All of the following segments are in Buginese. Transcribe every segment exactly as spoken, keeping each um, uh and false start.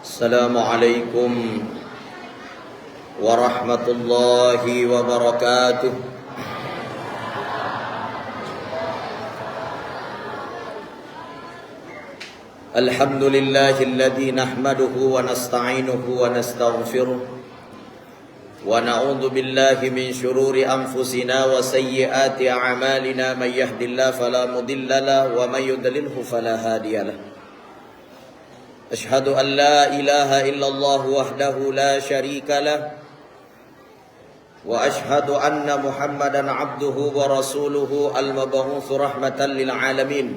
السلام عليكم ورحمة الله وبركاته. الحمد لله الذي نحمده ونستعينه ونستغفره، ونعوذ بالله من شرور أنفسنا وسيئات أعمالنا، من يهد الله فلا مضل له ومن يضلله فلا هادي له. أشهد أن لا إله إلا الله وحده لا شريك له، وأشهد أن محمدا عبده ورسوله المبعوث رحمة للعالمين.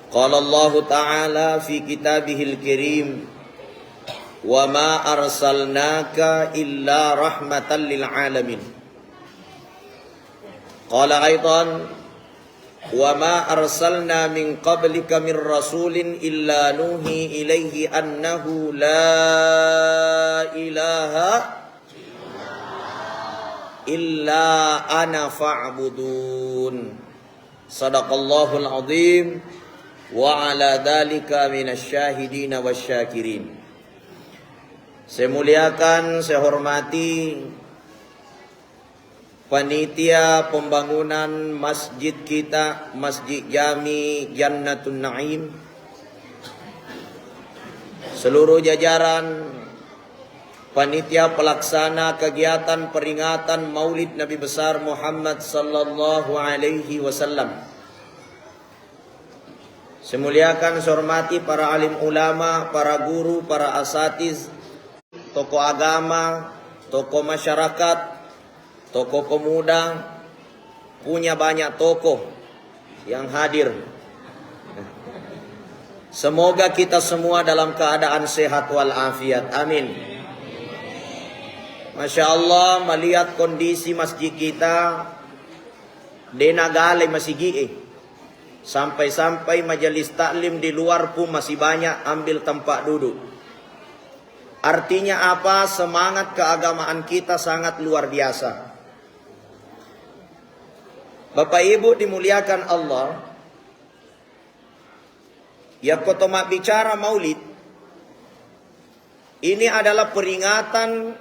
قال الله تعالى في كتابه الكريم: وما أرسلناك إلا رحمة للعالمين. قال أيضا: وما أرسلنا من قبلك من رسول إلا نوحي إليه أنه لا إله إلا أنا فاعبدون. صدق الله العظيم وعلى ذلك من الشاهدين والشاكرين. Saya muliakan, saya hormati panitia pembangunan masjid kita, Masjid Jami Jannatun Naim, seluruh jajaran panitia pelaksana kegiatan peringatan Maulid Nabi Besar Muhammad sallallahu alaihi wasallam. Saya muliakan, saya hormati para alim ulama, para guru, para asatiz, tokoh agama, tokoh masyarakat, tokoh pemuda, punya banyak tokoh yang hadir. Semoga kita semua dalam keadaan sehat walafiat. Amin. Masya Allah, melihat kondisi masjid kita, dena gale masigi e. Sampai-sampai majelis taklim di luar pun masih banyak ambil tempat duduk. Artinya apa? Semangat keagamaan kita sangat luar biasa. Bapak Ibu dimuliakan Allah, yakko to mabbicara maulid, ini adalah peringatan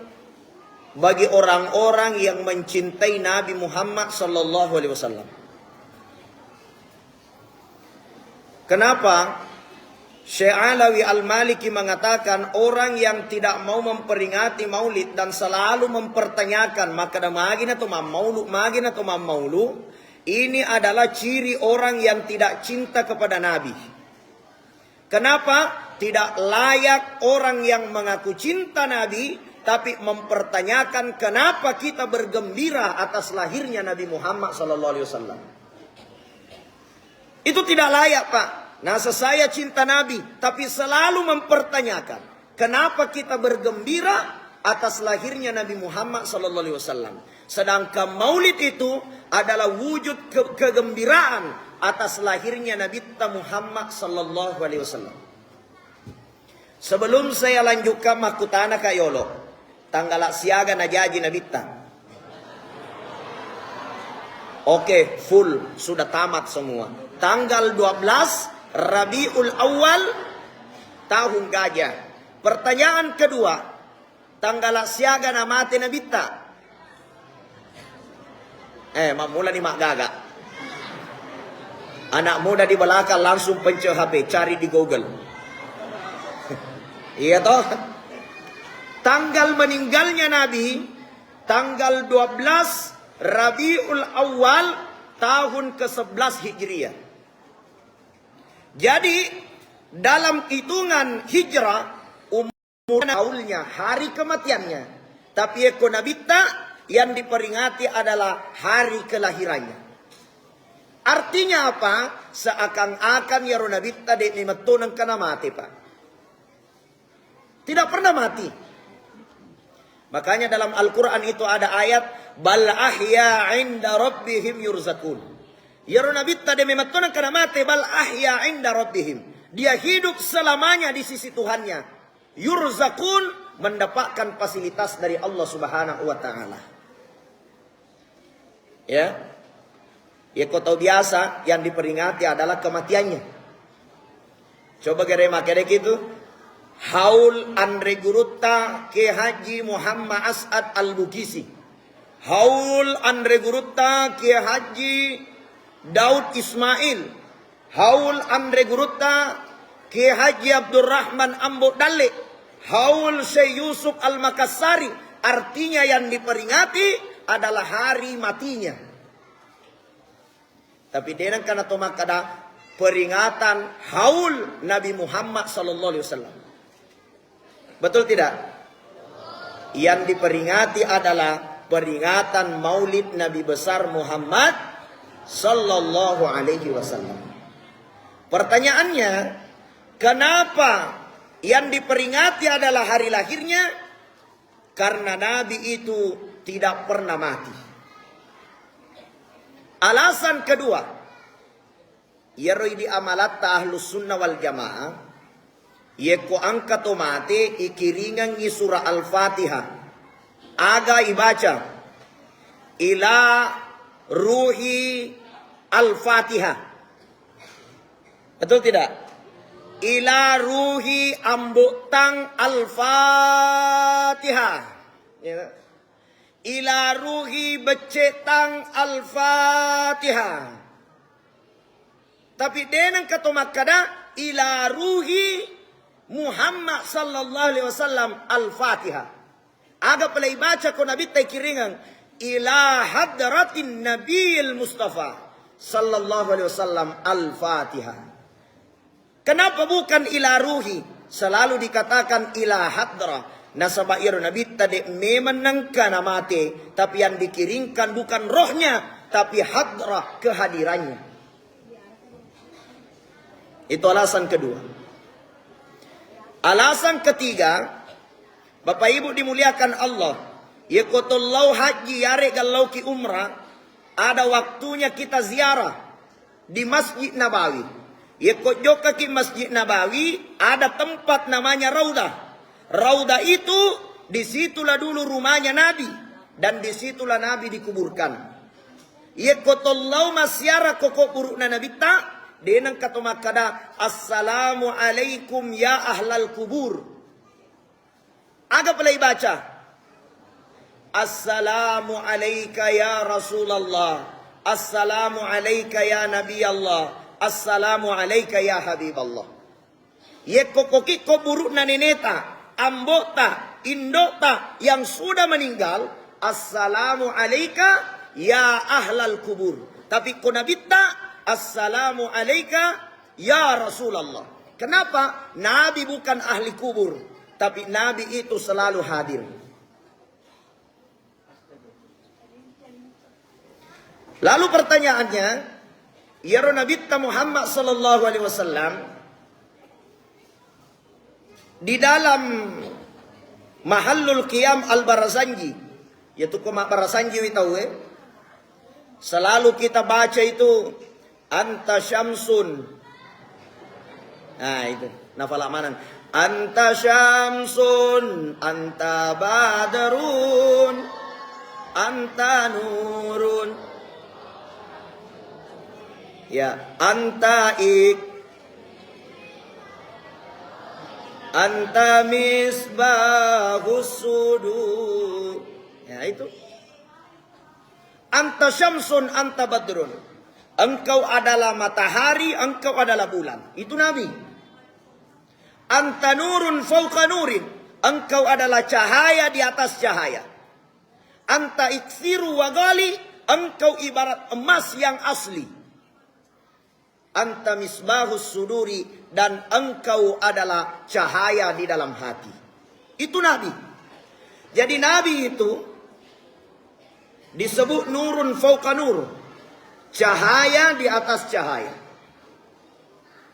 bagi orang-orang yang mencintai Nabi Muhammad sallallahu alaihi wasallam. Kenapa? Syekh Alawi Al-Maliki mengatakan, orang yang tidak mau memperingati maulid dan selalu mempertanyakan, makkeda magina to mammaulu, magina to mammaulu, ini adalah ciri orang yang tidak cinta kepada Nabi. Kenapa? Tidak layak orang yang mengaku cinta Nabi, tapi mempertanyakan kenapa kita bergembira atas lahirnya Nabi Muhammad sallallahu alaihi wasallam. Itu tidak layak, Pak. Nasa saya cinta Nabi, tapi selalu mempertanyakan, kenapa kita bergembira atas lahirnya Nabi Muhammad sallallahu alaihi wasallam? Sedangkan maulid itu adalah wujud ke-, kegembiraan atas lahirnya Nabi Muhammad sallallahu alaihi wasallam. Sebelum saya lanjutkan, makkutana ka yolo, tanggala siaga najaji Nabitta? Oke, full, sudah tamat semua. Tanggal dua belas Rabiul Awal tahun gajah. Pertanyaan kedua, tanggala siaga namate Nabitta? Eh, mammulani maggaga. Anak muda di belakang langsung pencet H P, cari di Google. Iya toh? Tanggal meninggalnya Nabi, tanggal dua belas Rabiul Awal tahun ke sebelas Hijriah. Jadi, dalam hitungan hijrah, umur tahunnya, hari kematiannya. Tapi ekko Nabitta yang diperingati adalah hari kelahirannya. Artinya apa? Seakan-akan yaro Nabitta de' memetto nengka namate, Pak. Tidak pernah mati. Makanya dalam Al-Quran itu ada ayat, "Bal ahya inda rabbihim yurzakun." Yaro Nabitta de' memetto nengka namate, "Bal ahya inda rabbihim." Dia hidup selamanya di sisi Tuhannya. Yurzakun, mendapatkan fasilitas dari Allah Subhanahu wa Ta'ala. Ya. Yekko tau biasa yang diperingati adalah kematiannya. Coba gere makkeda kitu. Haul anre gurutta Kiai Haji Muhammad As'ad Al-Bugisi. Haul anre gurutta Kiai Haji Daud Ismail. Haul anre gurutta Kiai Haji Abdurrahman Ambo Dalle. Haul Syekh Yusuf Al-Makassari. Artinya yang diperingati adalah hari matinya. Tapi de nengka nato makkeda peringatan haul Nabi Muhammad sallallahu alaihi wasallam. Betul tidak? Yang diperingati adalah peringatan Maulid Nabi besar Muhammad sallallahu alaihi wasallam. Pertanyaannya, kenapa yang diperingati adalah hari lahirnya? Karena Nabi itu tidak pernah mati. Alasan kedua, iyaro idi amalatta Ahlus Sunnah wal Jamaah, yekko engka to mate ikiringengngi surah Al-Fatihah. Aga ibaca? Ila ruhi Al-Fatihah. Betul tidak? Ila ruhi ambottang Al-Fatihah. Ya. Ila ruhi beccettang Al-Fatihah. Tapi de nengka to makkeda ila ruhi Muhammad sallallahu alaihi wasallam Al-Fatihah. Aga pale ibaca ko Nabitta ikiringeng, ila hadratin Nabiyil Mustafa sallallahu alaihi wasallam Al-Fatihah. Kenapa bukan ila ruhi? Selalu dikatakan ila hadrah. Nasaba iyaro Nabitta de memang nengka namate, tapi yang dikiringkan bukan rohnya, tapi hadrah, kehadirannya. Itu alasan kedua. Alasan ketiga, Bapak Ibu dimuliakan Allah, yekko to lao haji yarega laoki umrah, ada waktunya kita ziarah di Masjid Nabawi. Yekko jokkaki Masjid Nabawi, ada tempat namanya Raudah. Raudah itu, disitulah dulu rumahnya Nabi, dan disitulah Nabi dikuburkan. Yekko to lao massiara ko kuburu'na Nabitta, de nengka to makkeda, "Assalamu alaikum ya ahlal kubur." Aga pale ibaca? "Assalamu alaika ya Rasulullah. Assalamu alaika ya Nabi Allah. Assalamu alaika ya Habib Allah." Yekko kokikko buru'na neneta, ambota, indota yang sudah meninggal, "Assalamu alaika ya ahlal kubur." Tapi ko Nabitta, "Assalamu alaika ya Rasulullah." Kenapa? Nabi bukan ahli kubur, tapi Nabi itu selalu hadir. Lalu pertanyaannya, iyaro Nabitta Muhammad sallallahu alaihi wasallam di dalam Mahallul Qiyam Al-Barazanji, yaitu ko mabbarasanji wi tauwe, selalu kita baca itu, "Anta syamsun." Nah, itu. Nafala maneng. "Anta syamsun, anta badrun, anta nurun." Ya, "anta ik, anta misbahus sudur." Ya, itu. "Anta syamsun, anta badrun." Engkau adalah matahari, engkau adalah bulan. Itu Nabi. "Anta nurun fauqa nurin." Engkau adalah cahaya di atas cahaya. "Anta iksiru wa ghali." Engkau ibarat emas yang asli. "Anta misbahus suduri," dan engkau adalah cahaya di dalam hati. Itu Nabi. Jadi Nabi itu disebut nurun fauqa nur, cahaya di atas cahaya.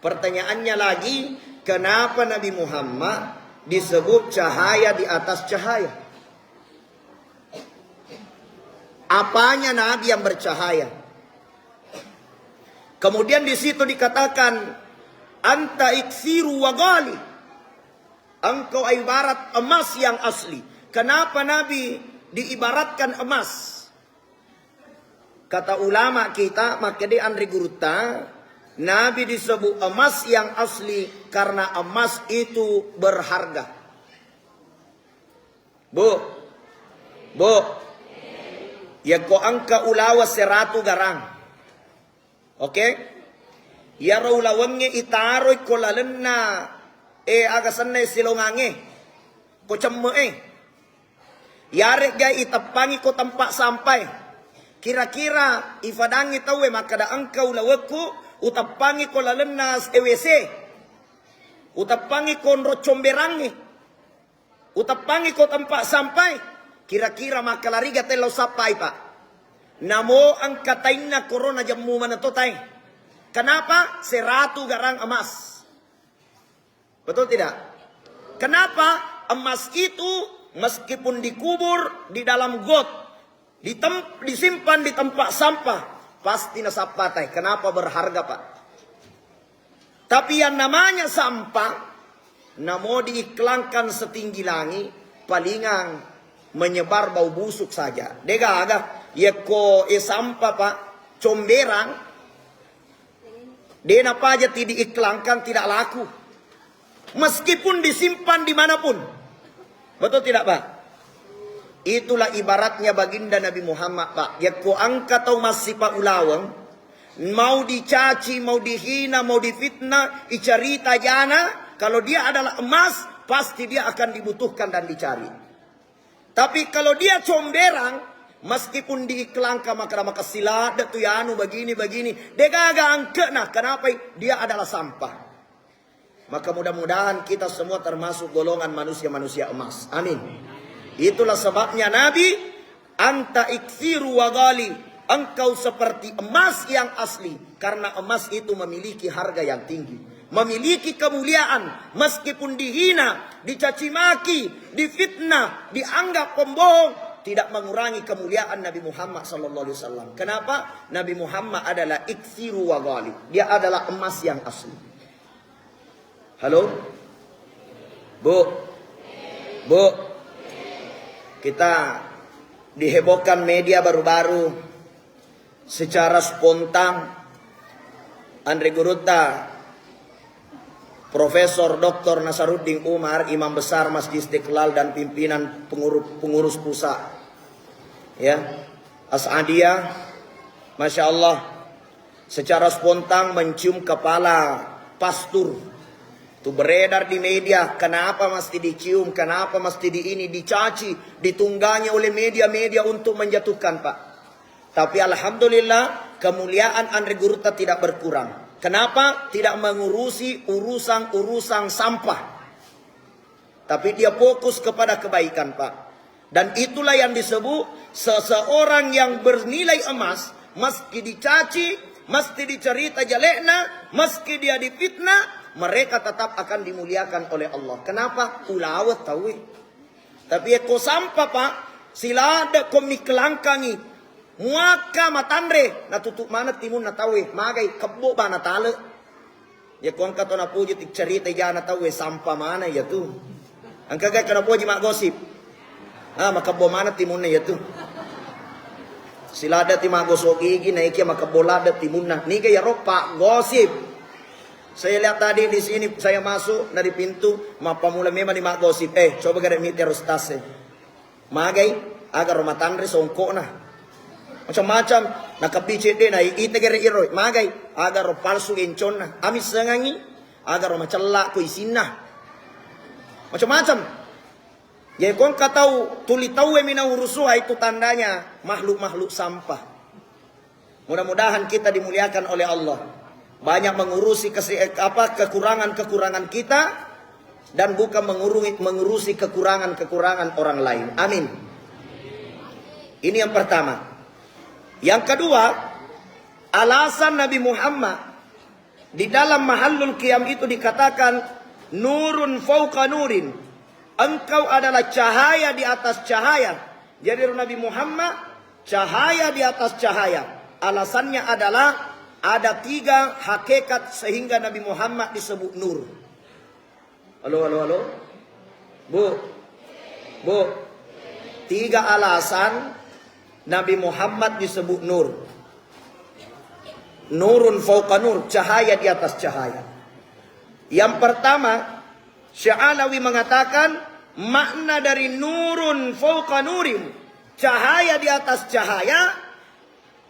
Pertanyaannya lagi, kenapa Nabi Muhammad disebut cahaya di atas cahaya? Apanya Nabi yang bercahaya? Kemudian di situ dikatakan, "Anta iksiru wa ghali." Engkau ibarat emas yang asli. Kenapa Nabi diibaratkan emas? Kata ulama kita, makkeda anre gurutta, Nabi disebut emas yang asli karena emas itu berharga. Bu, bu, yakko engka ulawa seratu garang. Oke? Iyaro ulawengnge itaroi ko lalenna, eh, aga senna silongangnge, ko cemme'e. Yaregga iteppangi ko tempat sampae. Kira-kira ifadangi tauwe makkeda, engka ulawekku uteppangi ko lalenna W C. Uteppangi ko onro comberangnge. Uteppangi ko tempat sampae. Kira-kira makkalariga tellau sappai, Pak. Namo engka tainna korona jemmu mana to tae. Kenapa? Seratu garang emas. Betul tidak? Kenapa? Emas itu meskipun dikubur di dalam got, ditem-, disimpan di tempat sampah, pasti nasappatai. Kenapa berharga, Pak? Tapi yang namanya sampah, namo diiklangkan setinggi langit, palingan menyebar bau busuk saja. Degaga, yekko e sampah, Pak, comberang, de napaja ti diiklangkan tidak laku. Meskipun disimpan dimanapun. Betul tidak, Pak? Itulah ibaratnya baginda Nabi Muhammad, Pak. Yakko engka tau massipa ulaweng, mau dicaci, mau dihina, mau difitnah, icarita jana, kalau dia adalah emas, pasti dia akan dibutuhkan dan dicari. Tapi kalau dia comberang, meskipun diiklangka maka, maka silada tu yanu begini, begini, degaga angkena, kenapa? Dia adalah sampah. Maka mudah-mudahan kita semua termasuk golongan manusia-manusia emas. Amin. Itulah sebabnya Nabi, "Anta iksiru wa ghali." Engkau seperti emas yang asli, karena emas itu memiliki harga yang tinggi, memiliki kemuliaan, meskipun dihina, dicaci maki, difitnah, dianggap pembohong, tidak mengurangi kemuliaan Nabi Muhammad sallallahu alaihi wasallam. Kenapa? Nabi Muhammad adalah iksiru wa ghali. Dia adalah emas yang asli. Halo? Bu? Bu? Kita dihebohkan media baru-baru secara spontan. Anre Gurutta Profesor Doktor Nasaruddin Umar, Imam Besar Masjid Istiqlal dan pimpinan pengurus, pengurus pusat. Ya. As'adiyah, Masya Allah. Secara spontan mencium kepala pastur. Itu beredar di media, kenapa mesti dicium, kenapa mesti di ini, dicaci, ditunggangi oleh media-media untuk menjatuhkan, Pak. Tapi alhamdulillah, kemuliaan Anre Gurutta tidak berkurang. Kenapa? Tidak mengurusi urusan-urusan sampah. Tapi dia fokus kepada kebaikan, Pak. Dan itulah yang disebut seseorang yang bernilai emas, meski dicaci, meski dicerita jelekna, meski dia difitnah, mereka tetap akan dimuliakan oleh Allah. Kenapa? Ulaweng tauwe. Tapi ekko sampah, Pak, silada ko mikelangkangi, muakka matanre, natutup maneng timunna tauwe, magai kebbo bana tale. Yakko engka to napoji ti cerita ijana tauwe, sampah maneng iyatu. Engka ga engka napoji maggosip. Ah, makebbo maneng timunna iyatu. Silada ti maggosok gigi, naiki makebbo lada timunna. Niga iyaro paggosip. Saya lihat tadi di sini, saya masuk dari pintu, mappamula memang ni maggosip. Eh, coba gare miti ero stas e. Magai, agaro matanre songkokna. Macam-macam, nakabbi cedde na ite gare iro. Magai, agaro palsu genconna. Amissengangi, agaro macella ko isinna. Macam-macam. Jadi ko engka tau tuli tauwe mina urusuha, itu tandanya makhluk-makhluk sampah. Mudah-mudahan kita dimuliakan oleh Allah. Banyak mengurusi kese-, apa, kekurangan-kekurangan kita dan bukan mengurungi-, mengurusi kekurangan-kekurangan orang lain. Amin. Ini yang pertama. Yang kedua, alasan Nabi Muhammad di dalam mahallul qiyam itu dikatakan, "Nurun fauqa nurin." Engkau adalah cahaya di atas cahaya. Jadi Nabi Muhammad, cahaya di atas cahaya. Alasannya adalah ada tiga hakikat sehingga Nabi Muhammad disebut nur. Halo, halo, halo. Bu. Bu. Tiga alasan Nabi Muhammad disebut nur. Nurun fauqa nur, cahaya di atas cahaya. Yang pertama, Syekh Alawi mengatakan makna dari nurun fauqa nurin, cahaya di atas cahaya.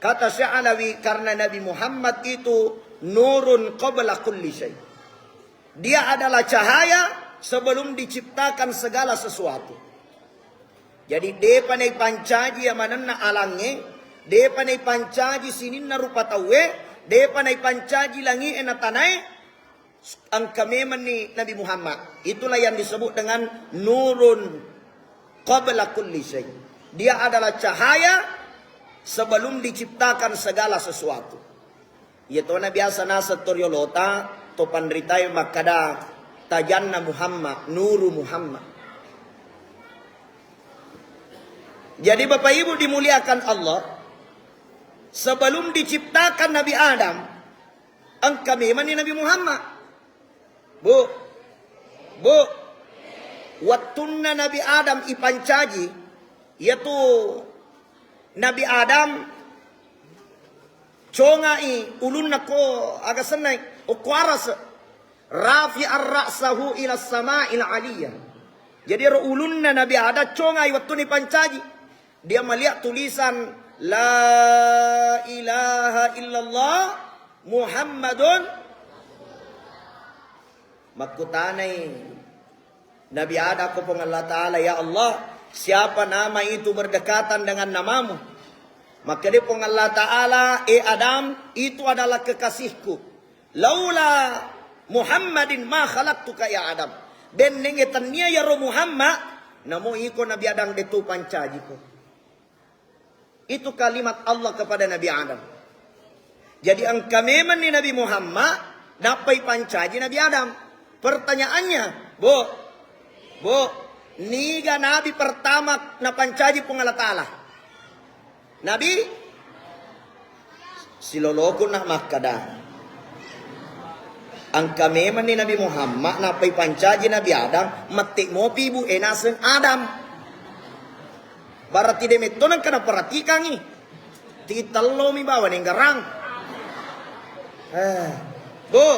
Kata Syekh Alawi, karena Nabi Muhammad itu nurun qabla kulli syai. Dia adalah cahaya sebelum diciptakan segala sesuatu. Jadi, depa naipancaji yamanenna alangnge, depa naipancaji sininna rupa tauwe, depa naipancaji langi'e na tanae, engka memenni Nabi Muhammad. Itulah yang disebut dengan nurun qabla kulli syai. Dia adalah cahaya sebelum diciptakan segala sesuatu. Iya tona biasa naseng to riolota, to panritae makkada, "Tajanna Muhammad, nuru Muhammad." Jadi, Bapak Ibu dimuliakan Allah, sebelum diciptakan Nabi Adam, engka memenni Nabi Muhammad. Bu, Bu, wettunna Nabi Adam ipancaji, iyatu Nabi Adam congai ulunna ko aga sennai, okko arase. Rafi'ar ra'sahu ila sama'il aliyah. Jadi ero ulunna Nabi Adam congai wettunna ipancaji. Dia melihat tulisan, "La ilaha illallah Muhammadun." Makkutanai Nabi Adam ko Puang Allah Ta'ala, "Ya Allah, siapa nama itu berdekatan dengan namamu?" Makkeda Puang Allah Ta'ala, "Eh Adam, itu adalah kekasihku. Laula Muhammadin ma khalaqtuka ya Adam." Dennenge tennia yaro Muhammad, namo iko Nabi Adam detu pancajiko. Itu kalimat Allah kepada Nabi Adam. Jadi engka memenni Nabi Muhammad, nappai pancaji Nabi Adam. Pertanyaannya, Bu, Bu, niga nabi pertama napancaji Puang Allah Ta'ala? Nabi? Siloloku nak makkada. Engka memenni Nabi Muhammad, nappai pancaji Nabi Adam, mette mopi ibu e naseng Adam. Berarti de metto nengka naperhatikangi. Titellomi bawa nenggarang. Eh, Bu.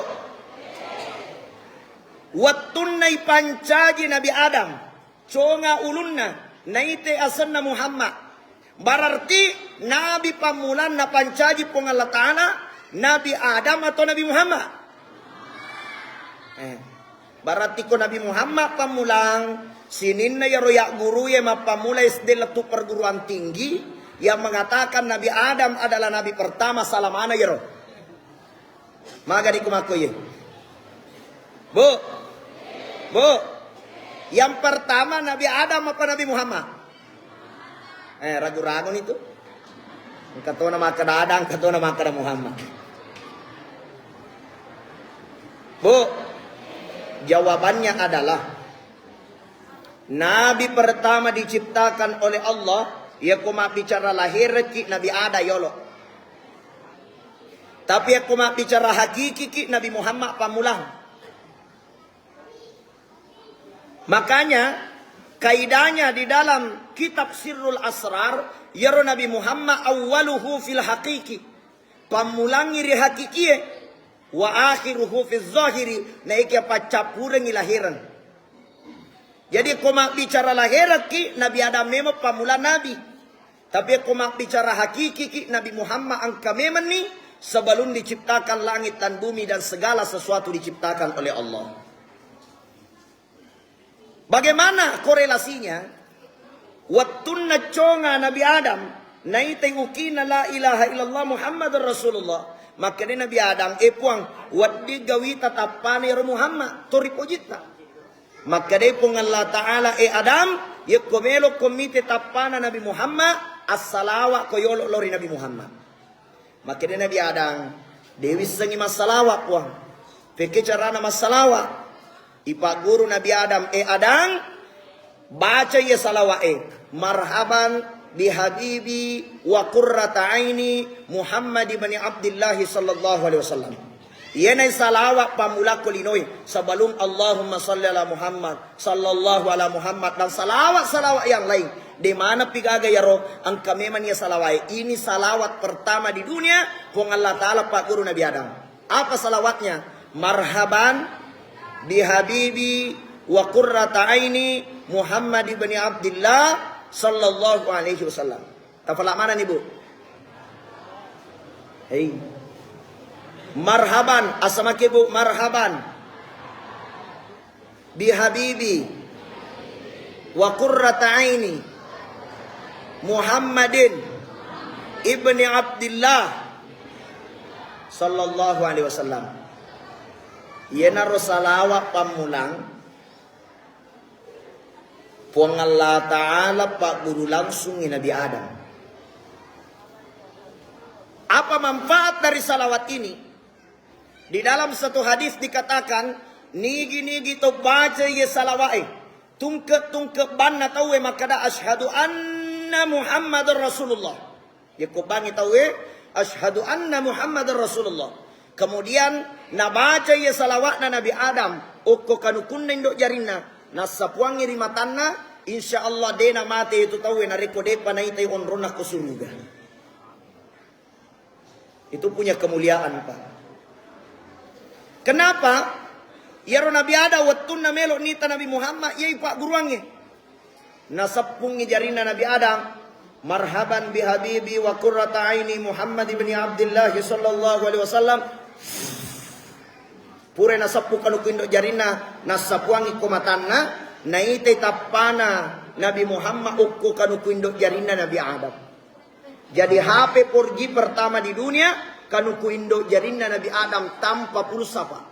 Wettunna ipancaji Nabi Adam, conga ulunna, naite asenna Muhammad. Berarti nabi pammulang napancaji Puang Allah Ta'ala, Nabi Adam atau Nabi Muhammad? Eh. Berarti ko Nabi Muhammad pammulang, sininna yaro yaggurue mappammula S D lettu perguruan tinggi yang mengatakan Nabi Adam adalah nabi pertama, salah mana yaro? Maga di kumakko ye. Bu, Bu, yang pertama Nabi Adam apa Nabi Muhammad? Eh, ragu-ragu nih tuh. Engka tona makkada Adam, engka tona makkada Muhammad. Bu, jawabannya adalah nabi pertama diciptakan oleh Allah, ya ko mabbicara lahirki Nabi Adam yolo. Tapi ya ko mabbicara hakikiki Nabi Muhammad pammulang. Makanya, kaidahnya di dalam kitab Sirrul Asrar, yaro Nabi Muhammad awwaluhu fil haqiqi, pammulangi ri hakikie, wa akhiruhu fil zahiri, naekia paccappurengi lahereng. Jadi, ko mabbicara laherekki, Nabi Adam memang pammula nabi. Tapi ko mabbicara hakikiki, Nabi Muhammad engka memenni sebelum diciptakan langit dan bumi dan segala sesuatu diciptakan oleh Allah. Bagaimana korelasinya? Wettunna conga Nabi Adam, naitai ukina la ilaha illallah Muhammadur Rasulullah. Makkeda Nabi Adam, "Eh Puang, wedding gawita tappana ero Muhammad, to ripojitta." Makkedai Puang Allah Ta'ala, "Eh Adam, yekko melokko mite tappana Nabi Muhammad, assalawa ko yolo lao ri Nabi Muhammad." Makkeda Nabi Adam, "De wissengngi massalawa, Puang. Pekke carana massalawa?" Ipagguru Nabi Adam, "Eh Adam, baca iya salawa e, marhaban bi habibi wa qurrata aini Muhammad ibni Abdillah sallallahu alaihi wasallam." Iyanai salawat pammulakko linoe sebelum Allahumma salli ala Muhammad, sallallahu ala Muhammad, dan salawat-salawat yang lain. De maneng pi gaga iyaro, engka memang iya salawat. Ini salawat pertama di dunia, Puang Allah Ta'ala pagguru Nabi Adam. Apa salawatnya? Marhaban bihabibi wa qurrata aini Muhammad ibni Abdillah sallallahu alaihi wasallam. Tafala manani, Bu? Hei. Marhaban, asamaki, Bu, marhaban. Bihabibi wa qurrata aini Muhammadin ibni Abdillah sallallahu alaihi wasallam. Iyanaro salawat pammulang Puang Allah Ta'ala pagguru langsungi Nabi Adam. Apa manfaat dari salawat ini? Di dalam satu hadis dikatakan, nigi-nigi to baca iye salawa'e, tungke-tungke banna tauwe makkada, "Asyhadu anna Muhammadar Rasulullah." Yakko bangi tauwe, "Asyhadu anna Muhammadar Rasulullah." Kemudian nabaca iye salawa'na Nabi Adam, okko kanukunna indo jarinna, nassapuangi ri matanna, insya Allah de namate itu tauwe narekko depa naitai onronna ko suruga. Itu punya kemuliaan, Pak. Kenapa? Iyaro Nabi Adam wettunna melo nita Nabi Muhammad, iyai pagguruangnge. Naseppungngi jarinna Nabi Adam, "Marhaban bihabibi wa qurrata aini Muhammad ibni Abdillah sallallahu alaihi wasallam." Pura naseppu kanuku indo jarinna, nassapuangngi ko matanna, naitai tappana Nabi Muhammad okko kanuku indo jarinna Nabi Adam. Jadi H P four G pertama di dunia, kanuku indo jarinna Nabi Adam tanpa pulsa, Pak.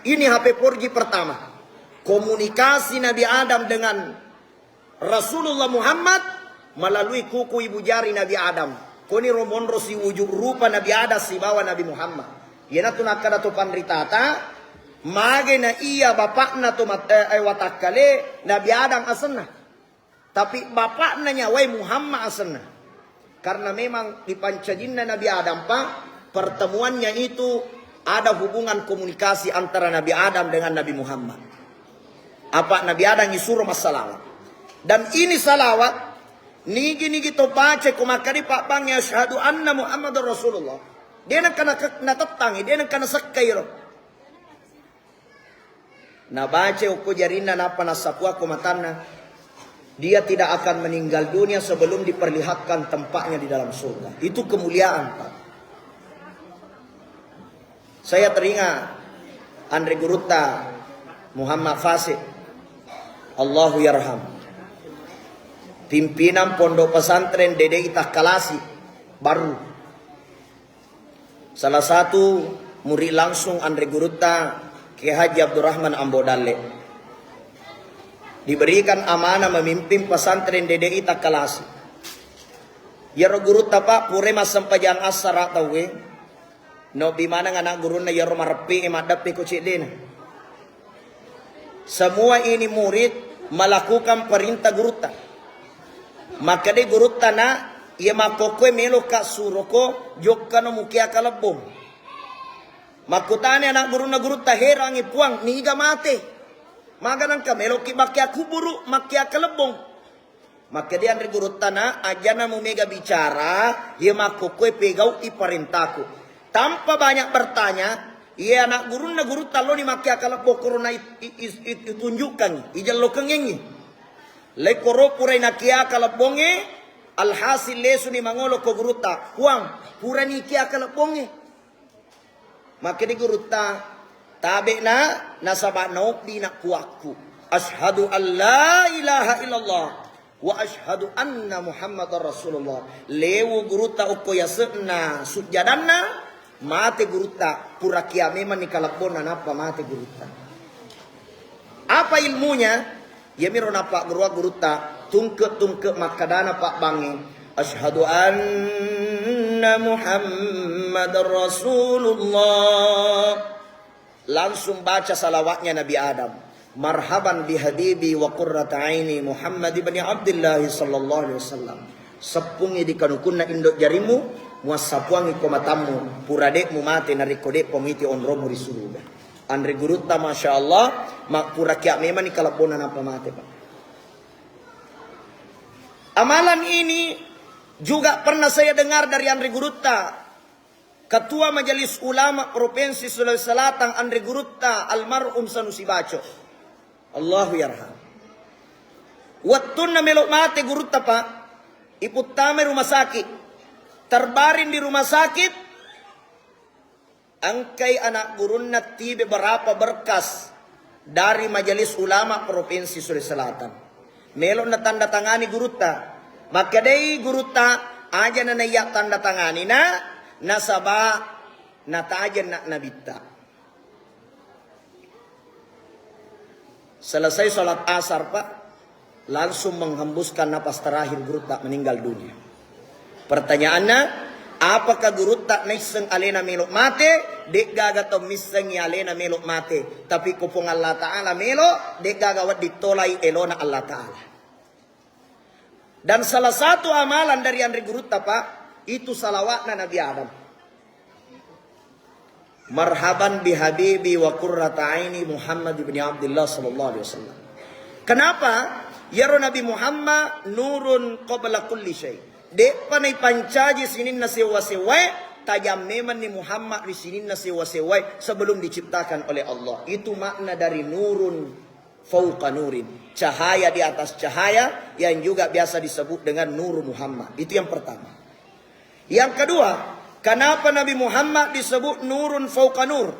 Ini H P four G pertama. Komunikasi Nabi Adam dengan Rasulullah Muhammad melalui kuku ibu jari Nabi Adam. Koni romonro siwujud rupa Nabi Adam sibawa Nabi Muhammad. Iyanatu nakkada to panritata, mage na iya bapakna to mat-, eh, eh, watakkale Nabi Adam asenna. Tapi bapakna nyawai Muhammad asenna. Karena memang dipancajinna Nabi Adam, Pak, pertemuannya itu ada hubungan komunikasi antara Nabi Adam dengan Nabi Muhammad. Apa Nabi Adam isuro massalawat. Dan ini salawat, nigi-nigi to baca ko makkadi pabbangnge asyhadu anna Muhammadar Rasulullah. De nengka nake-, natettangi, de nengka nasekkai ro. Nabaca okko jarinna nappa nassapua ko matanna, dia tidak akan meninggal dunia sebelum diperlihatkan tempatnya di dalam surga. Itu kemuliaan, Pak. Saya teringat anre gurutta Muhammad Fasik, Allahu yarham, pimpinan Pondok Pesantren D D I Takkalasi Barru. Salah satu murid langsung anre gurutta Kiai Haji Abdurrahman Ambo Dalle. Diberikan amanah memimpin pesantren D D I Takkalasi. Iyaro gurutta, Pak, pura massempajang assara tauwe, naobbi maneng anak gurunna iyaro mareppe'e maddeppe ko ceddena. Semua ini murid melakukan perintah gurutta. Makkeda gurutta, "Nak, iya makkokkoe meloka suroko jokkano mukia kalebbong." Makkutani anak gurunna gurutta, "Herangi Puang, niga mate? Maga nengka meloki makkia kuburu, makkia kalebbong?" Makkeda anre gurutta, "Nak, ajana mumega bicara, iya makkokkoe pegau'i parentaku." Tanpa banyak bertanya, iya anak gurunna gurutta loni makkia kalebbong korona it-, it-, it-, it-, itunjukkangngi, ijellokengngi. Lekkoro purai nakia kalebbongnge, alhasil lesuni mangolo ko gurutta, "Puang, purani kia kalebbongnge." Makkeda gurutta, "Tabe'na, nasaba naobbi nakkuakku. Asyhadu an la ilaha illallah wa asyhadu anna Muhammadar Rasulullah." Lewu gurutta okko yase'na sujjadanna, mate gurutta, pura kia memanni kalebbonna nappa mate gurutta. Apa ilmunya? Iyamiro napagguruang gurutta, tungke-tungke makkadana pabbangnge, "Asyhadu anna Muhammadar Rasulullah." Langsung baca salawatnya Nabi Adam. "Marhaban bihabibi wa qurrata aini Muhammad ibni Abdillah sallallahu alaihi wasallam." Seppungi di kanukunna indo jarimmu, Muassapuangngi ko matammu, pura de' mumate narekko de'pa muiti onrommu ri suruga. Anre gurutta, masya Allah, mappura kia' memang ni kalebbonna nappa mate, Pak. Amalan ini juga pernah saya dengar dari anre gurutta, Ketua Majelis Ulama Provinsi Sulawesi Selatan, anre gurutta almarhum Sanusi Baco. Allahu yarham. Wettunna melo' mate gurutta, Pak, iputtamai rumah sakit. Terbaring di rumah sakit, engkai anak gurunna tibe berapa berkas dari Majelis Ulama Provinsi Sulawesi Selatan. Melo' natanda tangani gurutta. Makkedai gurutta, "Aja' na naiya tanda tangani, Nak, nasaba' natajeng na' nabitta." Selesai sholat asar, Pak, langsung menghembuskan napas terakhir gurutta, meninggal dunia. Pertanyaannya, apakah gurutta naisseng alena melo' mate? De'gaga tau missengngi alena melo' mate. Tapi ko Puang Allah Ta'ala melo', de'gaga wedding tolai elona Allah Ta'ala. Dan salah satu amalan dari anre gurutta, Pak, itu salawatna Nabi Adam. Marhaban bi habibi wa qurrata aini Muhammad ibni Abdillah sallallahu alaihi wasallam. Kenapa? Yaro Nabi Muhammad nurun qabla kulli syai. De'pa naipancaji sininna sewwa-sewwae, tajang memanni Muhammad ri sininna sewwa-sewwae sebelum diciptakan oleh Allah. Itu makna dari nurun fauqa nurin, cahaya di atas cahaya, yang juga biasa disebut dengan Nur Muhammad. Itu yang pertama. Yang kedua, kenapa Nabi Muhammad disebut nurun fauqa nur?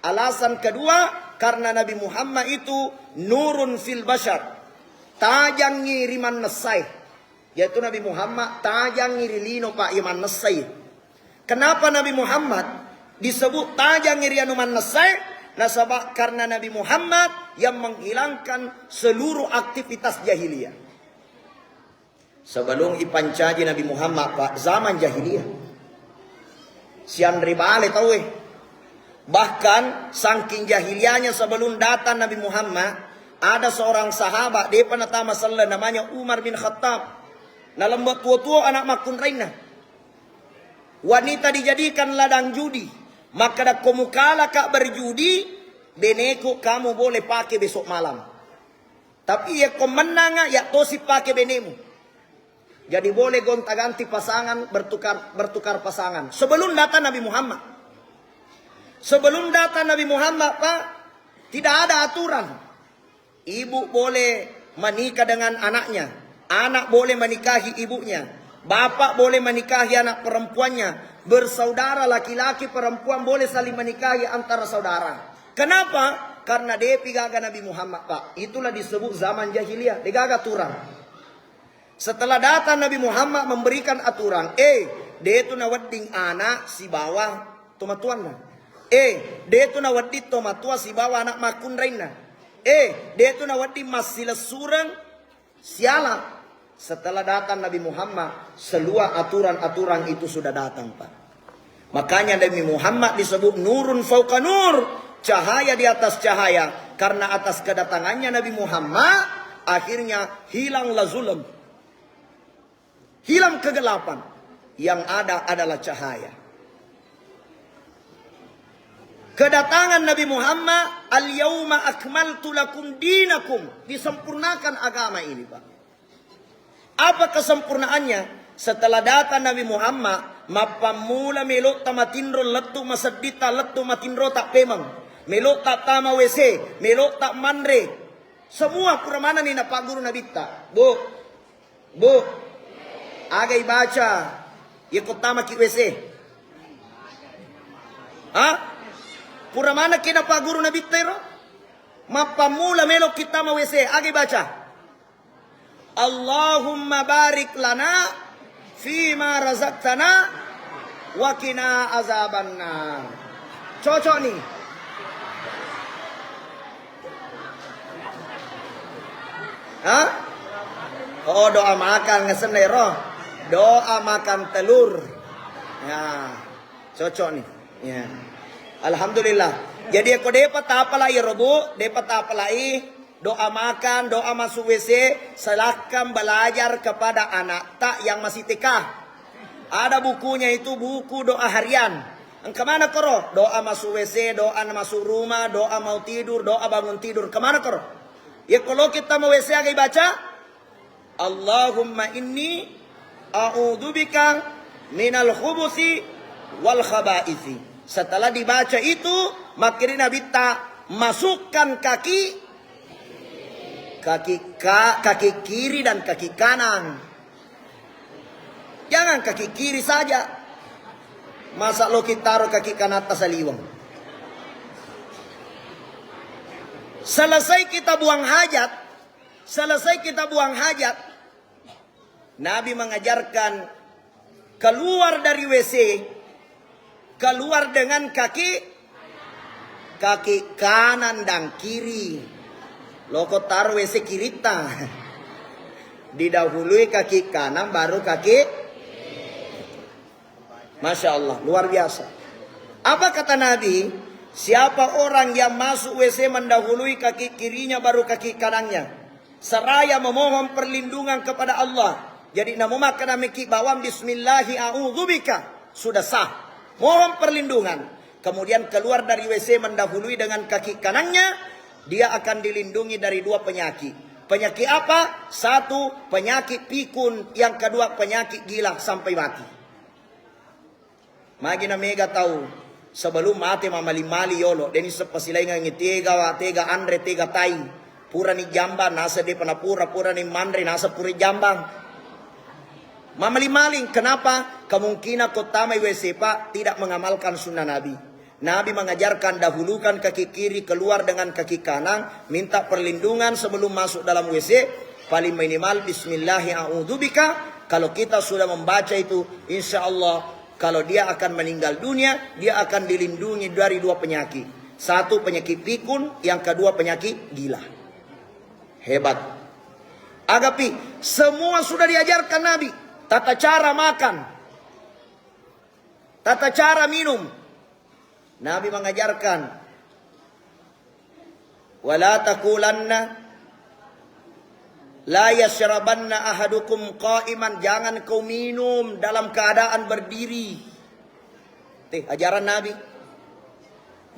Alasan kedua, karena Nabi Muhammad itu nurun fil bashar, tajangngi ri mannessai. Yaitu Nabi Muhammad tajangngi ri lino, Pak, iya mannessai. Kenapa Nabi Muhammad disebut tajangngi ri anu mannessai? Nasaba karena Nabi Muhammad yang menghilangkan seluruh aktivitas jahiliyah. Sebelum ipancaji Nabi Muhammad, Pak, zaman jahiliyah. Sianre bale tauwe. Bahkan saking jahiliyahnya, sebelum datang Nabi Muhammad, ada seorang sahabat, depa natama selleng, namanya Umar bin Khattab. Nalembo tuo-tuo anak makkunrainna. Wanita dijadikan ladang judi. Makkeda, ko mukalaka berjudi, beneku kamu boleh pakai besok malam. Tapi yakko mennanga, ya tosi pake benemu. Jadi boleh gonta-ganti pasangan, bertukar bertukar pasangan. Sebelum datang Nabi Muhammad. Sebelum datang Nabi Muhammad, Pak, tidak ada aturan. Ibu boleh menikah dengan anaknya, anak boleh menikahi ibunya, bapak boleh menikahi anak perempuannya, bersaudara laki-laki perempuan boleh saling menikahi antara saudara. Kenapa? Karena depi gaga Nabi Muhammad, Pak. Itulah disebut zaman jahiliyah, degaga aturan. Setelah datang Nabi Muhammad memberikan aturan, eh, detu nawedding anak sibawa tomatuanna. Eh, detu nawedding tomatua sibawa anak makkunrainna. Eh, detu nawedding massilessureng siala. Setelah datang Nabi Muhammad, selua aturan-aturan itu sudah datang, Pak. Makanya Nabi Muhammad disebut nurun fauqa nur, cahaya di atas cahaya. Karena atas kedatangannya Nabi Muhammad, akhirnya hilanglah zulm. Hilang kegelapan. Yang ada adalah cahaya. Kedatangan Nabi Muhammad, "Al-yauma akmaltu lakum dinakum." Disempurnakan agama ini, Pak. Apa kesempurnaannya? Setelah datang Nabi Muhammad, mappammula melo'ta matinro lettu maseddita, lettu matinrota pemeng. Melo'ta tama W C, melo'ta manre. Semua pura manenni napagguru Nabitta. Bu, Bu, aga ibaca yakko tamaki W C? Ha? Pura manekki napagguru Nabitta ero? Mappammula melo'ki tama W C, aga ibaca? Allahumma barik lana fima razaqtana wa qina azabannar. Cocok nih. Ha? Oh, doa makan ngesenna ero. Doa makan telur. Ya, cocok nih. Ya. Alhamdulillah. Jadi, ko depa tapalai ero, Bu, depa tapalai doa makan, doa masuk W C, silahkan belajar kepada anakta yang masih T K. Ada bukunya itu, buku doa harian. Engka mana koro? Doa masuk W C, doa masuk rumah, doa mau tidur, doa bangun tidur. Kemana koro? Ya kalau kita mau W C aga baca, Allahumma inni a'udzubika minal khubusi wal khabaithi. Setelah dibaca itu, makkiri Nabitta, masukkan kaki, kaki ka-, kaki kiri dan kaki kanan. Jangan kaki kiri saja. Masa lo kita taruh kaki kanan atas saliweng. Selesai kita buang hajat, selesai kita buang hajat, Nabi mengajarkan keluar dari W C, keluar dengan kaki, kaki kanan dan kiri. Loko taruh W C kiritta. Didahului kaki kanan, baru kaki. Masya Allah, luar biasa. Apa kata Nabi? Siapa orang yang masuk W C mendahului kaki kirinya, baru kaki kanannya, seraya memohon perlindungan kepada Allah. Jadi, namo makkeda meki bawang, "Bismillahi a'udzubika." Sudah sah. Mohon perlindungan. Kemudian keluar dari W C mendahului dengan kaki kanannya, dia akan dilindungi dari dua penyakit. Penyakit apa? Satu, penyakit pikun. Yang kedua, penyakit gila sampai mati. Magi na mega tau sebelum mate mamali-mali yolo, deni sepasilaingangi tega, tega anre, tega tai. Purani jambang, nasa depa napura, purani manre, nasa pura jambang. Mamali-mali, kenapa? Kemungkinan kau tamai W C, Pak, tidak mengamalkan sunnah Nabi. Nabi mengajarkan, dahulukan kaki kiri, keluar dengan kaki kanan, minta perlindungan sebelum masuk dalam W C, paling minimal, "Bismillahi a'udzubika." Kalau kita sudah membaca itu, insya Allah, kalau dia akan meninggal dunia, dia akan dilindungi dari dua penyakit. Satu, penyakit pikun, yang kedua, penyakit gila. Hebat. Agapi, semua sudah diajarkan Nabi. Tata cara makan, tata cara minum. Nabi mengajarkan, "Wala taqulanna la yashrabanna ahadukum qa'iman," jangan kau minum dalam keadaan berdiri. Teh, ajaran Nabi.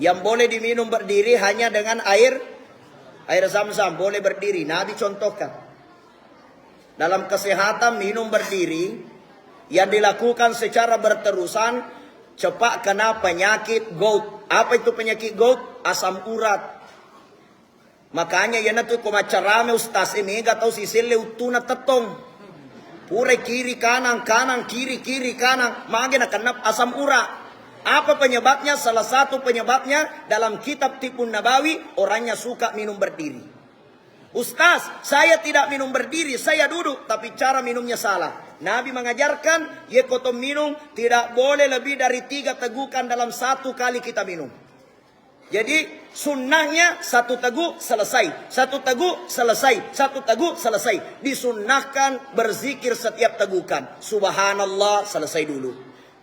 Yang boleh diminum berdiri hanya dengan air, air zam-zam, boleh berdiri. Nabi contohkan. Dalam kesehatan, minum berdiri yang dilakukan secara berterusan cepat kena penyakit gout. Apa itu penyakit gout? Asam urat. Makanya iyanatu ko maccarame ustaz e, mega tau siselle uttuna tettong. Pura kiri kanan, kanan kiri, kiri kanan, mage nakenna asam urat. Apa penyebabnya? Salah satu penyebabnya dalam kitab Tibbun Nabawi, orangnya suka minum berdiri. "Ustaz, saya tidak minum berdiri, saya duduk, tapi cara minumnya salah." Nabi mengajarkan, yekko to minum, tidak boleh lebih dari tiga tegukan dalam satu kali kita minum. Jadi, sunnahnya satu teguk selesai, satu teguk selesai, satu teguk selesai. Disunnahkan berzikir setiap tegukan. Subhanallah, selesai dulu.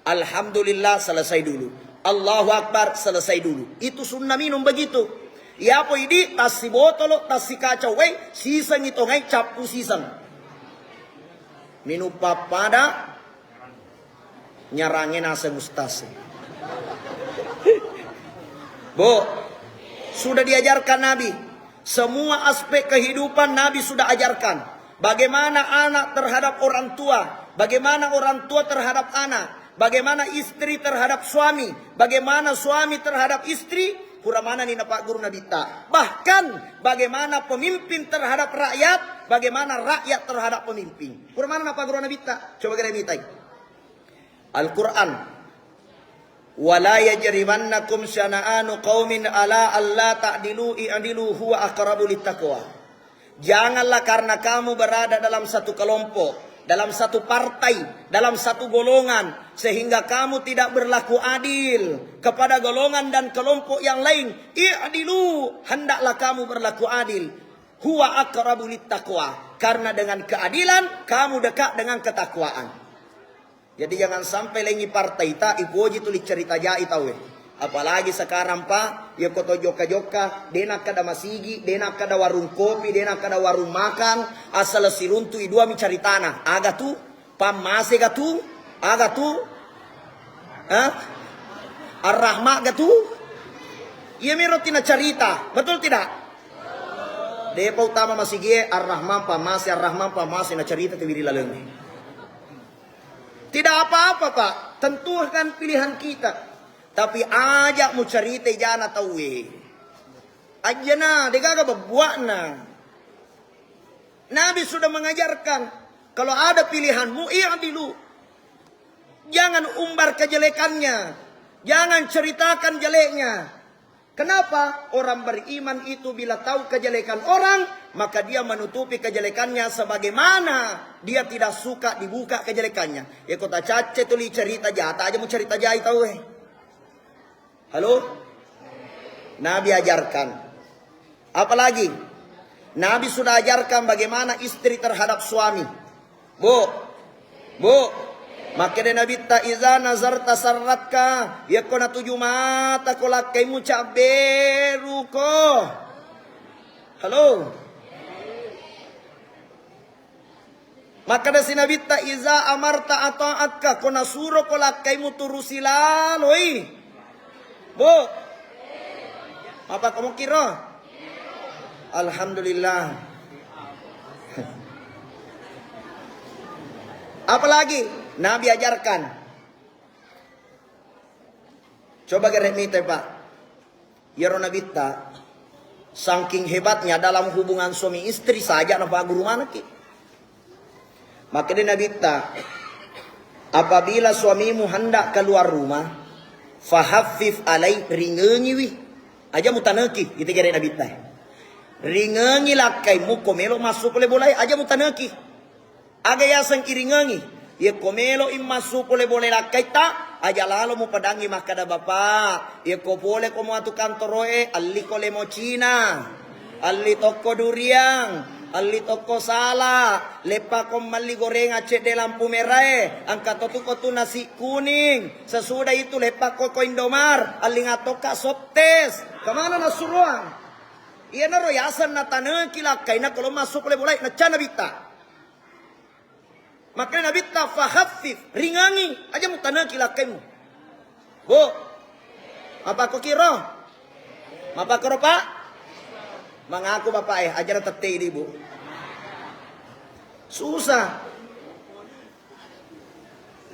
Alhamdulillah, selesai dulu. Allahu Akbar, selesai dulu. Itu sunnah minum begitu. Yapo idi tassi botolo, tassi kaca wae, sisengngi tongai, cappu siseng. Minum pappada, nyarange naseng ustaz. Bu, sudah diajarkan Nabi. Semua aspek kehidupan Nabi sudah ajarkan. Bagaimana anak terhadap orang tua, bagaimana orang tua terhadap anak, bagaimana istri terhadap suami, bagaimana suami terhadap istri, pura manani napagguru Nabitta. Bahkan bagaimana pemimpin terhadap rakyat, bagaimana rakyat terhadap pemimpin. Pura mana napagguru Nabitta? Coba kita mitai. Al-Quran. "Wala yajrimannakum syana'anu qaumin ala alla ta'dilu i'dilu huwa aqrabu littaqwa." Janganlah karena kamu berada dalam satu kelompok, dalam satu partai, dalam satu golongan, sehingga kamu tidak berlaku adil kepada golongan dan kelompok yang lain. I'dilu, hendaklah kamu berlaku adil. Huwa aqrabu littaqwa, karena dengan keadilan kamu dekat dengan ketakwaan. Jadi jangan sampai lengi partai ta ipoji tuli cerita jai tauwe. Apalagi sekarang, Pak, ya koto jokka-jokka, dena kada masigi, dena kada warung kopi, dena kada warung makan, asal siruntu i dua mi caritana. Aga tu, pammase ga tu? Aga tu? Hah? Ar-Rahma ga tu? Iya miro tina carita, betul tidak? Depa utama masigie, Ar-Rahman pamase, Ar-Rahman pamase, na carita tiwiri laleng. Tidak apa-apa, Pak. Tentukan pilihan kita. Tapi aja mu carita jana tauwe. Ajana, degaga bebbuakna. Nabi sudah mengajarkan, kalau ada pilihanmu, i'dilu. Jangan umbar kejelekannya. Jangan ceritakan jeleknya. Kenapa? Orang beriman itu bila tahu kejelekan orang, maka dia menutupi kejelekannya sebagaimana dia tidak suka dibuka kejelekannya. Ya kota cace tuli cerita jata aja mu cerita jai tau eh. Halo? Nabi ajarkan. Apalagi? Nabi sudah ajarkan bagaimana istri terhadap suami. Bu, Bu, makkeda Nabitta, "Iza nazarta sarratka," yakko natuju mata ko lakkaimu cabberu ko. Halo? Makkeda si Nabitta, "Iza amarta ata'atka," ko nasuro ko lakkaimu turusi laloi. Bu. Apa kamu kira? Alhamdulillah. Apalagi Nabi ajarkan. Coba gere mita, Pak. Iyaro Nabitta, saking hebatnya dalam hubungan suami istri saja napagguru manekki. Makkeda Nabitta, "Apabila suamimu hendak keluar rumah, fahaffif alai, ringengiwi." Aja mutaneki, gitu gere Nabitta. Ringengi lakkaimu ko melo massu pole bolae, aja mutaneki. Aga yaseng iringengi? Yekko melo i massu pole bolae lakkaitta, aja lalo mupadangi makkeda, "Bapak, yekko pole ko muatu kantoroe, alliko lemo Cina, alli tokko duriang, alli tokko sala, leppako malli gorengang cedde lampu merae, engka to tu ko tu nasi kuning, sesudah itu leppako ko Indomar, allinga tokka soptes." Kemana nasuruang? Iyanaro yaseng nataneki lakkaina ko lo massu pole bolae, nacca Nabitta. Makkeda Nabitta, "Fakhaffif, ringangi, aja mutaneki lakkaimu." Bu, mapakko kiro? Mapakko ro, Pak? Mangaku bapak eh, aja na tette idi, Bu. Susah.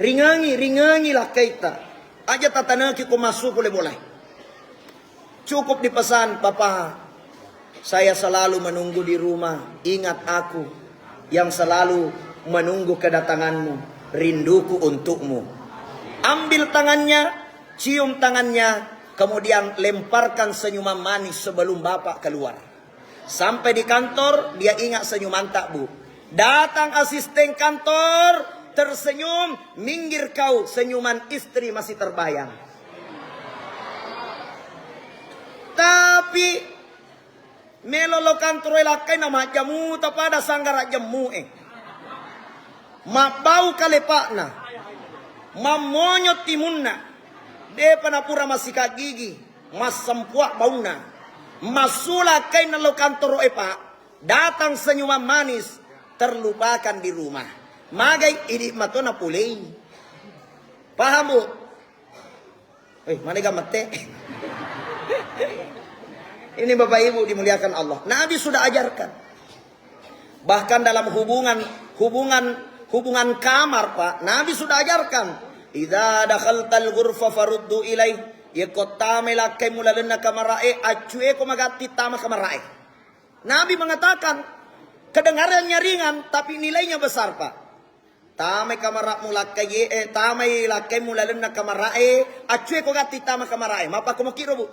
Ringangi, ringangi lakkaita. Aja tataneki ko massu pole bolae. Cukup dipesan, "Papa, saya selalu menunggu di rumah. Ingat aku yang selalu menunggu kedatanganmu. Rinduku untukmu." Ambil tangannya, cium tangannya, kemudian lemparkan senyuman manis sebelum Bapak keluar. Sampai di kantor, dia ingat senyumanta, Bu. Datang asisten kantor, tersenyum, minggir kau, senyuman istri masih terbayang. Tapi melo lo kantoroe lakkaina majjamuta pada sanggara jemmu'e. Mabbau kalepa'na. Mammonyo timunna. Depa napura massikat gigi. Massempua baunna. Massu lakkaina lo kantoroe, Pak. Datang senyuman manis, terlupakan di rumah. Magai idi mato napulei. Paham, Bu? Eh, mana gamette? Ini Bapak Ibu dimuliakan Allah. Nabi sudah ajarkan. Bahkan dalam hubungan, hubungan, hubungan kamar, Pak, Nabi sudah ajarkan. "Idza dakhaltal ghurfa faruddu ilaih." Yekko tamai lakkaimu lalenna kamarae, accueko magatti tama kamarae. Nabi mengatakan, kedengarannya ringan, tapi nilainya besar, Pak. Tamai kamara'mu lakkai, eh, tamai lakkaimu lalenna kamara'e, accueko gatti tama kamara'e. Mappakko mokiro, Bu?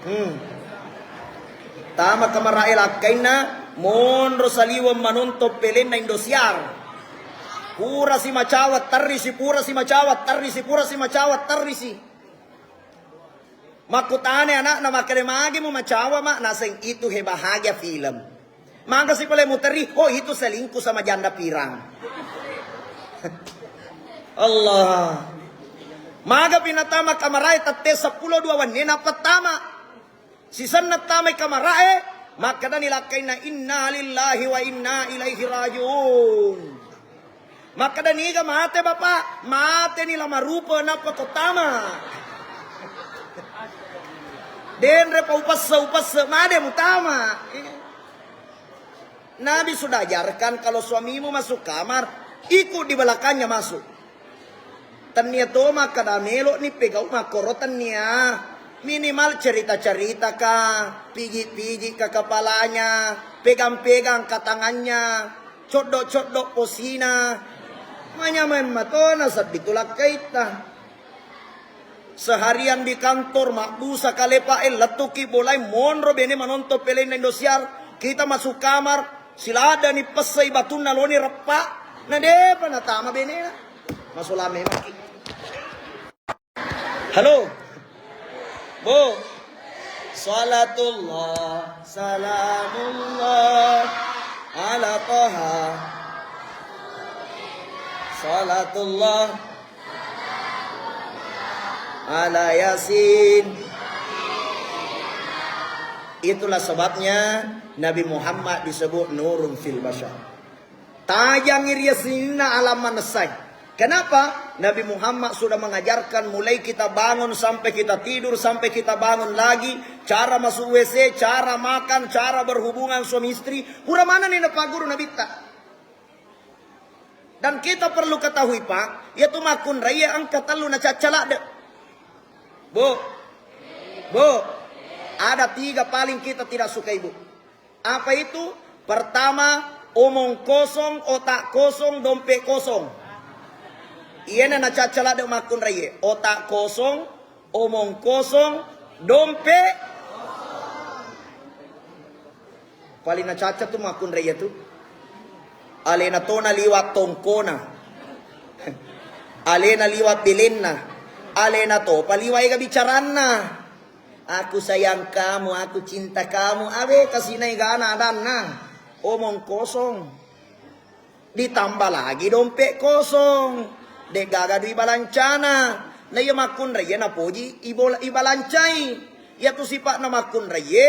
Hmm. Tama kamara'e lakkainna, monro saliweng manontong pelenna Indosiar. Purasi macawa tarrisi, purasi macawa tarrisi, purasi macawa tarrisi. Makkutana ana'na makkeda, "Magi mu macawa, Ma'?" Naseng, "Itu he bahagia film." Magasi pole muterri, "Oh, itu selingkuh sama janda pirang." Allah. Magapi natama kamarae tette seppulo dua wenni nappa tama. Sisenna tamai kamarae, makkedani lakkainna, "Inna lillahi wa inna ilaihi rajiun." Makkeda, "Niga mate, Bapak?" "Mateni la marupa, nappa ko tama." "Denre pa upesse-upesse, made mutama." Nabi sudah ajarkan, kalau suamimu masuk kamar, ikut di belakangnya masuk. Tennia to makkeda melo'ni pegau makkoro, tennia. Minimal cerita-cerita ka, piji-piji ka kepalanya, pegang-pegang ka tangannya, coddo-coddo posina. Manyameng matona seddi tu lakkaitta. Seharian di kantor, mabbusa kalepa e, lettuki bolai, monro bene manontong pelenna Indosiar. Kita masuk kamar, siladani pessai batunna loni reppa, na depa natama benena. Masola memangki. Halo. Bu. Salatullah, salamullah, ala Toha. Salatullah, ala Yasin. Itulah sebabnya Nabi Muhammad disebut nurun fil bashar. Tajangi ri sininna alam manessai. Kenapa? Nabi Muhammad sudah mengajarkan, mulai kita bangun sampai kita tidur, sampai kita bangun lagi, cara masuk W C, cara makan, cara berhubungan suami istri. Pura manenni napagguru Nabitta. Dan kita perlu ketahui, Pak, yaitu makkunraie engka tellu nacacca ladde. Bu, Bu, ada tiga paling kita tidak suka, Ibu. Apa itu? Pertama, omong kosong, otak kosong, dompet kosong. Iyana nacacca ladde makkunraie. Otak kosong, omong kosong, dompet. Paling nacacca tu makkunraie tu. Alena tona liwat tongkona. Alena liwat belenna. Alena topa liwat ega bicaranna. "Aku sayang kamu, aku cinta kamu." Awe, kasinai gana adanna. Omong kosong. Ditambah lagi dompet kosong. De'gaga dui balancana. Na iya makkunraie napoji ibola-, ibalancai. Iyatu sipa'na makkunraie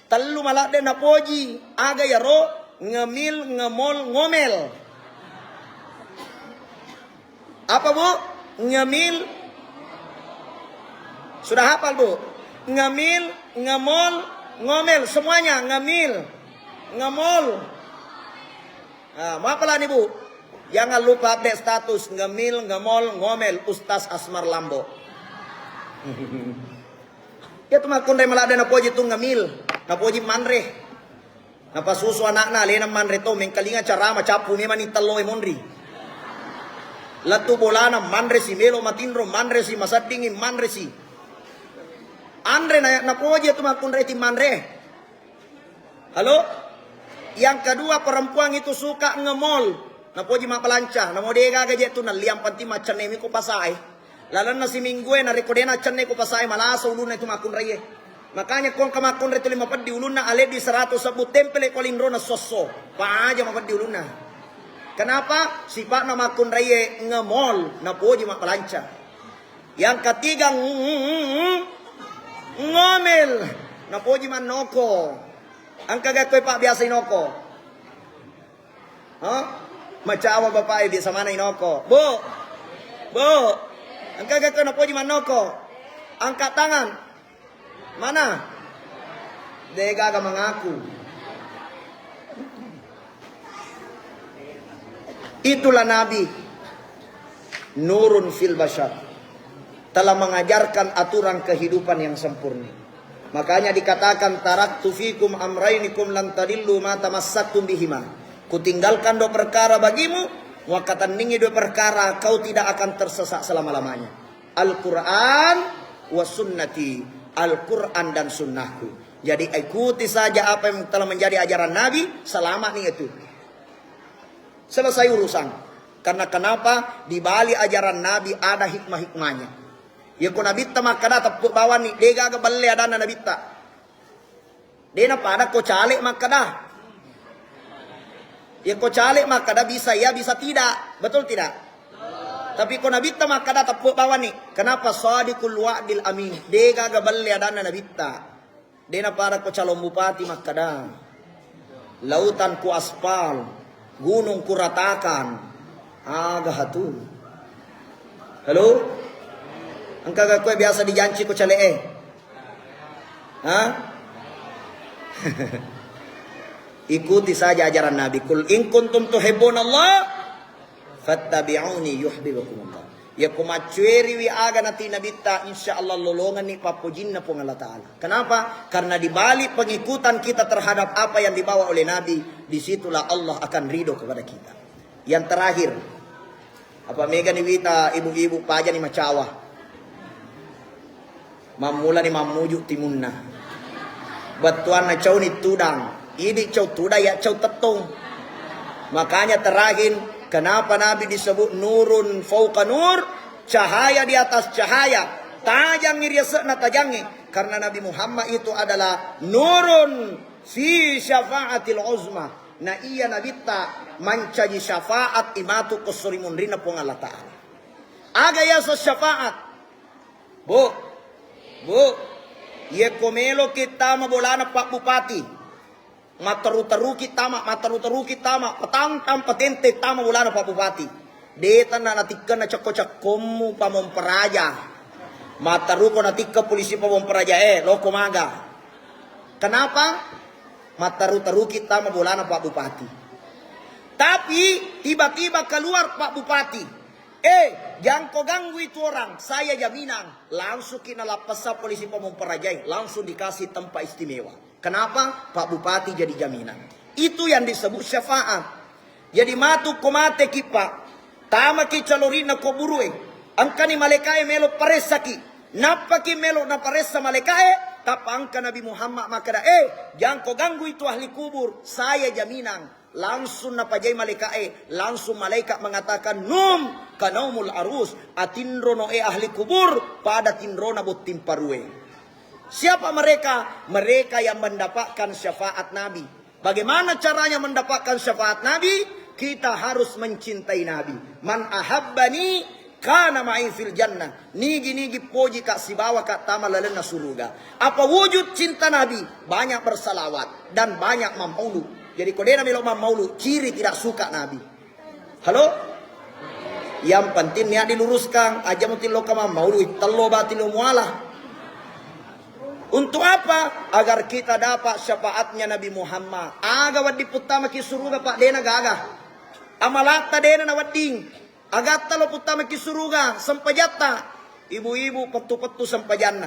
tellu maladde napoji. Aga iyaro? Ngemil, ngemol, ngomel. Apa, Bu? Ngemil. Sudah hafal, Bu? Ngemil, ngemol, ngomel. Semuanya ngemil, ngemol. Ah, mau apa lagi, Bu? Jangan lupa update status, ngemil, ngemol, ngomel, Ustaz Asmar Lambo. Iyatu makkunrai maladde napoji tu ngemil, napoji manre. Napasusu ana'na, alena manre to, mengkalinga carama, cappu memani tello e monri. Lettu bolana, manresi, melo matinro, manresi, maseddingi, manresi. Anre na, napoji tu makkunrai ti manre. Halo? Yang kedua, perempuan itu suka ngemol. Napoji mabbalanca, namo de'gaga je tu nelli, yang penting maccenne mi ko pasae. Lalenna siminggue narekko de' naccenne ko pasae, malasa ulunna itu makkunraie. Makanya ko engka makkunrai tuli mapeddi ulunna, aleddi seratus sebbu tempele ko linrona sosso. Paja mapeddi ulunna. Kenapa? Sipa'na makkunraie ngemol, napoji mabbalanca. Yang ketiga, ng-, ng-, ng-, ngomel. Napoji mannoko. Engka ga koe, Pak, biasa inoko? Hah? Macawa bapak e, biasa mana inoko? Bu. Bu. Engka ga koe napoji mannoko? Angkat tangan. Mana? De'gaga mangaku. Itulah Nabi, nurun fil bashar, telah mengajarkan aturan kehidupan yang sempurna. Makanya dikatakan, "Taraktu fikum amraini kum lan tadillu ma tamassaktum bihima." Kutinggalkan dua perkara bagimu, muakkatenningi dua perkara, kau tidak akan tersesat selama-lamanya. Al-Quran wa sunnati, Al-Quran dan sunnahku. Jadi ikuti saja apa yang telah menjadi ajaran Nabi, selamat nih itu. Selesai urusan. Karena kenapa? Di balik ajaran Nabi ada hikmah-hikmahnya. Ya ko Nabitta makkada teppe bawang ni, de'gaga belle adanna Nabitta. De'na pada ko caleg makkada. Ya ko caleg makkada bisa ya, bisa tidak. Betul tidak? Tapi ko Nabitta makkada teppe bawang ni. Kenapa? Sadiqul wa'dil amin. De'gaga belle adanna Nabitta. De'na pada ko calon bupati makkada, "Lautan ku aspal, Gunung kuratakan. Aga hatu. Halo? Engka ga koe biasa dijanci ko cale'e? Ha? Ikuti saja ajaran Nabi. Qul in kuntum tuhibbunallah fattabi'uni yuhibbukumullah. Yakko maccueriwi aga nati Nabitta, insya Allah lolongenni pappojinna Puang Allah Ta'ala. Kenapa? Karena di balik pengikutan kita terhadap apa yang dibawa oleh Nabi, disitulah Allah akan ridho kepada kita. Yang terakhir, apa megani wita ibu-ibu pajani macawa. Mammulani mammuju timunna. Bettuanna cauni tudang. Idi cau tudang, ya cau tettong. Makanya terakhir, kenapa Nabi disebut nurun fauqa nur, cahaya di atas cahaya, tajangngi ri ase'na tajangnge. Karena Nabi Muhammad itu adalah nurun fi syafaatil uzma. Na iya Nabitta mancaji syafaat imatu ko sori munrinna Puang Allah Ta'ala. Aga yaseng syafaat? Bu, bu, yekko meloki tama bolana Pak Bupati, matteru-teruki tama, matteru-teruki tama, patantang patente tama bolana Pak Bupati. De tanna natikkenna cekko-cekkommu Pamong Praja. Matteruko natikkeng polisi Pamong Praja, eh, loko maga. Kenapa? Matteru-teruki tama bolana Pak Bupati. Tapi tiba-tiba keluar Pak Bupati. Eh, jangko ganggu itu orang, saya jaminan. Langsung ki nalappessa polisi Pamong Prajae, langsung dikasih tempat istimewa. Kenapa? Pak Bupati jadi jaminan. Itu yang disebut syafaat. Jadi matu ko mateki, Pak, tamaki calorinna kuburu'e. Engkani malaika'e melo paressaki. Nappaki melo naparessa malaika'e, tappa engka Nabi Muhammad makkeda, "Eh, jangko ganggu itu ahli kubur, saya jaminan." Langsung napajai malaika'e, langsung malaikat mengatakan, "Num kanaumul arus, atinrono e ahli kubur pada tinrona botting parue." Siapa mereka? Mereka yang mendapatkan syafaat Nabi. Bagaimana caranya mendapatkan syafaat Nabi? Kita harus mencintai Nabi. "Man ahabbani kana ma'i fil jannah." Nigi-nigi pojika sibawaka tama lalenna suruga. Apa wujud cinta Nabi? Banyak bersalawat dan banyak mammaulu. Jadi ko dena melo mammaulu, ciri tidak suka Nabi. Halo? Yang penting niat diluruskan, aja mutillo kamammaulu, tello batillo muala. Untuk apa? Agar kita dapat syafaatnya Nabi Muhammad. Aga wedding puttamaki suruga, Pak, dena gaga. Amalatta dena nawedding. Agatta lo puttamaki suruga, sempajatta. Ibu-ibu pettu-pettu sempajanna.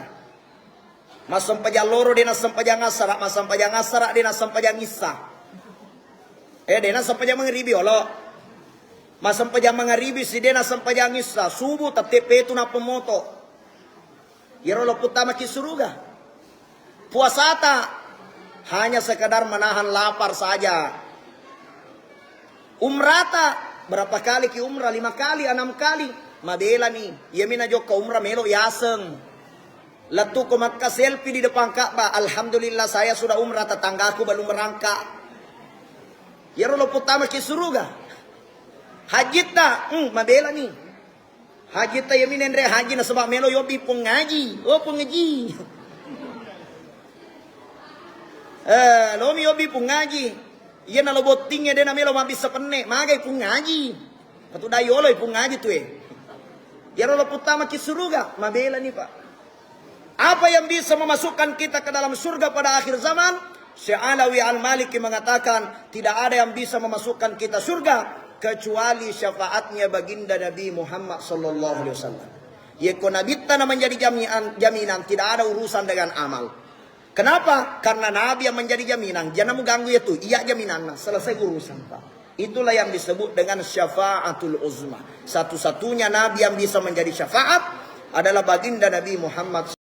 Massempajang loro de nassempajang assara, massempajang assara de nassempajang issa. Eh, de nassempajang mangaribi olo. Massempajang mangaribi si de nassempajang issa, subuh tette petu nappa moto. Iyaro lo puttamaki suruga. Puasata hanya sekedar menahan lapar saja. Umrata, berapa kali ki umrah? Lima kali, enam kali. Mabelani. Iyami najokka umrah melo yaseng. Lettu ko Makkah selfie di depan Ka'bah. "Alhamdulillah, saya sudah umrah, tetanggaku belum berangkat." Iyaro lo puttamaki suruga. Hajitta, hmm, mabelani. Hajitta iyami nenre haji nasaba melo yobbi Puang Haji. Oh, Puang Haji. Eh, lomi yobbi Puang Haji. Iya nalo bottingnge de namelo mabbissa penne. Magai Puang Haji. Patu dai yolo Puang Haji tue. Iyaro lo puttamaki suruga, mabelani, Pak. Apa yang bisa memasukkan kita ke dalam surga pada akhir zaman? Syekh Alawi Al-Maliki mengatakan, tidak ada yang bisa memasukkan kita surga kecuali syafaatnya baginda Nabi Muhammad sallallahu alaihi wasallam. Yeko nabitta na menjadi jaminan, jaminan, tidak ada urusan dengan amal. Kenapa? Karena Nabi yang menjadi jaminan. Jangan mengganggu itu. Iya jaminanna. Selesai urusan, Pak. Itulah yang disebut dengan syafaatul uzma. Satu-satunya Nabi yang bisa menjadi syafaat adalah baginda Nabi Muhammad